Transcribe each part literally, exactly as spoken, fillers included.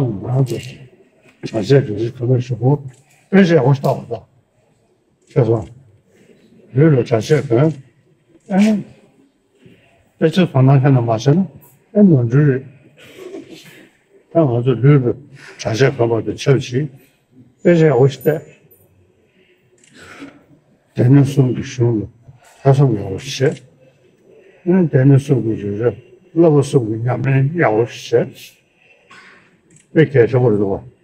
ང་རང་ཚོ་གྲྭ་ཆས་དེ་ཚོ་ག་ལ་ཞུ་གོ། དཔེ་ཆ་ཡག་པོ་ཞིག་ལྟ་བ་དང་། ཤེས་སོང་། ལུས་ལ་གྲྭ་ཆས་གོན། ཨ་ནི། དཔེ་ཆ་དོ་སྣང་ཁྱོན་ནས་མ་བྱས་ན་ཨེ་ནོར་འཁྲུལ་རེད། ད་ང་ཚོ་ལུས་ལ་གྲྭ་ཆས་གོན་པ་དང་ཆབས་ཅིག་དཔེ་ཆ་ཡག་པོ་ཞིག་བལྟས། སྡེ་སྣོད་གསུམ་གྱི་གཞུང་ལ་ཐོས་བསམ་ཡག་པོ་ཞིག་བྱས། ཨེ་སྡེ་སྣོད་གསུམ་གྱི་རིག་ར་བསླབ་པ་གསུམ་གྱི་ཉམས་ལེན་ཡག་པོ་ཞིག་བྱས། དཔེ་གལ་ཆེན་པོ་རེད་འདུག་བ།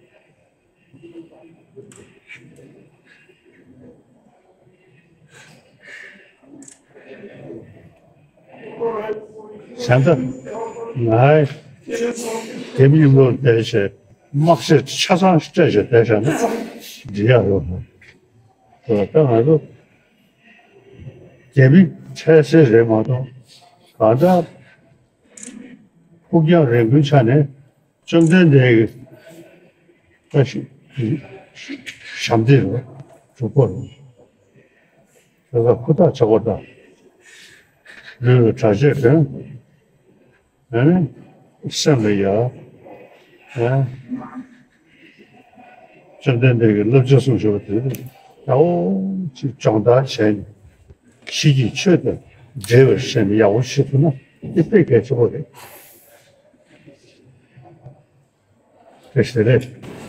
བྱས་ཙང་ང་རྒྱ་མི་མཉམ་དུ་བསྡད་བྱས་དམག་ཆས་ཆ་ཚང་སྤྲད་བྱས་བསྡད་བཞག་ན་འགྲིག་ཡག་ཡོད་མ་རེད། ད་ང་ཚོ་རྒྱ་མི་འཕྲལ་སེལ་རེད་མ་གཏོགས་གང་ལྟར་ཕུགས་རྒྱང་རིང་པོའི་ཆ་ནས་བཅོམ་ལྡན་འདས་ཀྱི་བཀའ་བཞིན་ཞབས་འདེགས་རུ་གྲུབ་པ་རུ། དེ་ལ་ཧུར་ཐག་བྱེད་དགོས་དང་། ལུས་ལ་གྲྭ་ཆས་གོན། ཨ་ནི་སེམས་ལ་ཡ། ཨ། བཅོམ་ལྡན་འདས་ཀྱི་བསླབ་བྱ་གསུངས་བཞག་པ་དེ་ཡག་པོ་ཅིག་སྦྱོང་བརྡར་བྱས་ནས་གཞི་གི་ཆོས་དང་འབྲེལ་བར་བྱས་ནས་ཡག་པོ་ཞིག་ཐུབ་ན་དེ་དཔེ་གལ་ཆེན་པོ་རེད། དེ་ཞེ་རེད།